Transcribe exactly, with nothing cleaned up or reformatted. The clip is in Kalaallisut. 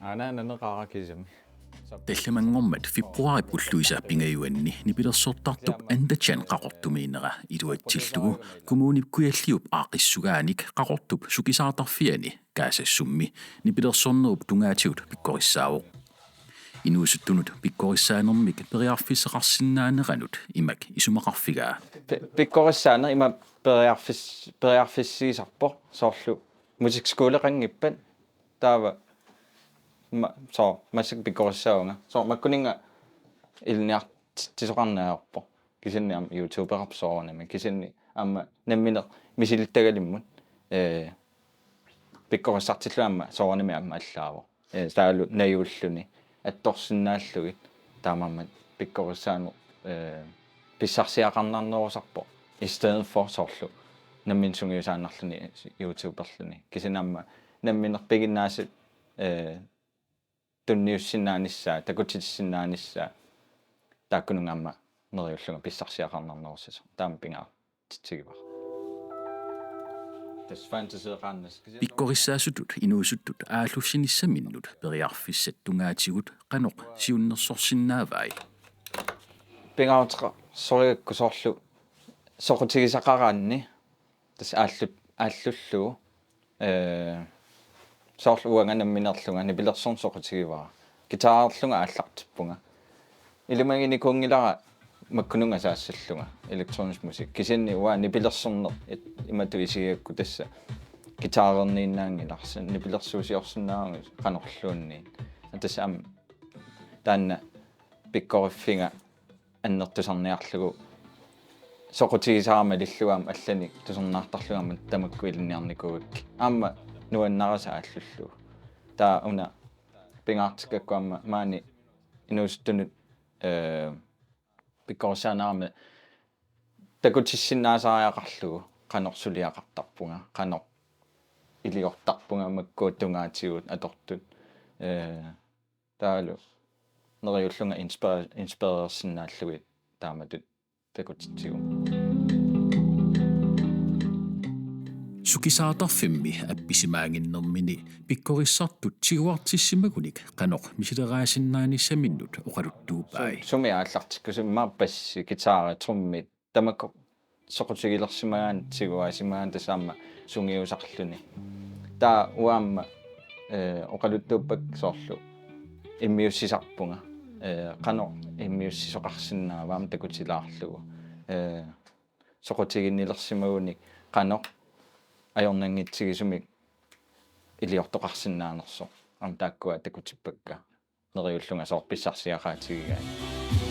Aana naneqarakisami. Tallimanngormat februaarip ulluisa pingajuanni nipilersortartup Andachan Qaqortumiinnera iluatsillugu Kommunip Kujalliup aaqqissugaanik Qaqortup sukisaartarfiani Kaasassummi nipilersornerup tungaatigut pikkorissaavoq. Inuusuttunut pikkorissaanermik periarfissaqarsinnaaneranut imak isumaqarfigaa. Pikkorissaaneq ima periarfis- periarfissiisarpoq soorlu musikskoleqanngippat taava ma- soo massakkut pikkorissaavunga. Soo makkuninnga ilinniartitsisoqarneq ajorpoq. Kisianni aamma YouTuberarpoq soorunami. Kisianni aamma nammineq misilittagalimmut ee pikkorissartillunga aamma soorunami aamma allaavoq. Ee taavalu najuulluni attorsinnaallugit taamaammat pikkorissaaneq ee pissarsiaqarnarnerusarpoq. I stedet for soorlu nammineq sungiusaannarluni YouTuberluni. Kisianni aamma nammineq piginnaasat ee tunniussinnaanissaa, takutissinnaanissaa taakkununnga aamma neriullunga pissarsiaqarnarnerussasoq. Taama pingaartitsigivara. Tassa fantasyeqaannassa. Pikkorissaasutut inuusuttut aallussinissaminnut periarfissat tungaatigut qanoq siunnersorsinnaavai? Pingaaruteqarsorigakku soorlu soqutigisaqaraanni tassa aallut aallullugu ee soorlu uanga nammineerlunga nipilersorneq soqutigivara. Guitarerlunga aallartippunga. Ilimaginikuunngilara makkununnga saassallunga elektronisk musik. Kisianni uanga nipilersorneq imatut isigigakku tassa guitarerniinnaanngilarsi nipilersuusiorsinnaavunga qanorluunniit. Tassa aamma taanna pikkoriffiga annertusarniarlugu soqutigisara malillugu aamma allanik tusarnaartarlunga aamma tamakku ilinniarnikuugakkit. Aamma nuannarisa aallullugu. Taava una pingaartikkakku aamma maani inuusuttunut ee pikkorissaanermi takutissinnaasariaqarlugu qanoq suliaqartarpunga, qanoq iliortarpunga makkua tungaatigut atortut. Ee taavalu neriullunga inspire- inspirersinnaallugit taamatut takutitsigu. Sukisaartarfimmi appisimaaginnermini pikkorissartut tiguartissimagunik qanoq misileraasinnaanissaminnut oqaluttuupai. Sumi aallartikkusumik bassi, guitari, trummit tamakku soqutigilersimagaanni tiguaasimagaanni tassa aamma sungiusarluni. Taava uanga aamma ee oqaluttuuppakka soorlu immiussisarpunga. Ee qanoq immiussisoqarsinnaava aamma takutilaarlugu. Ee soqutiginnilersimagunik qanoq ajornanngitsigisumik iliortoqarsinnaanersoq. Aamma taakkua takutippakka. Neriullunga soorlu pissarsiaqaatigigaanni.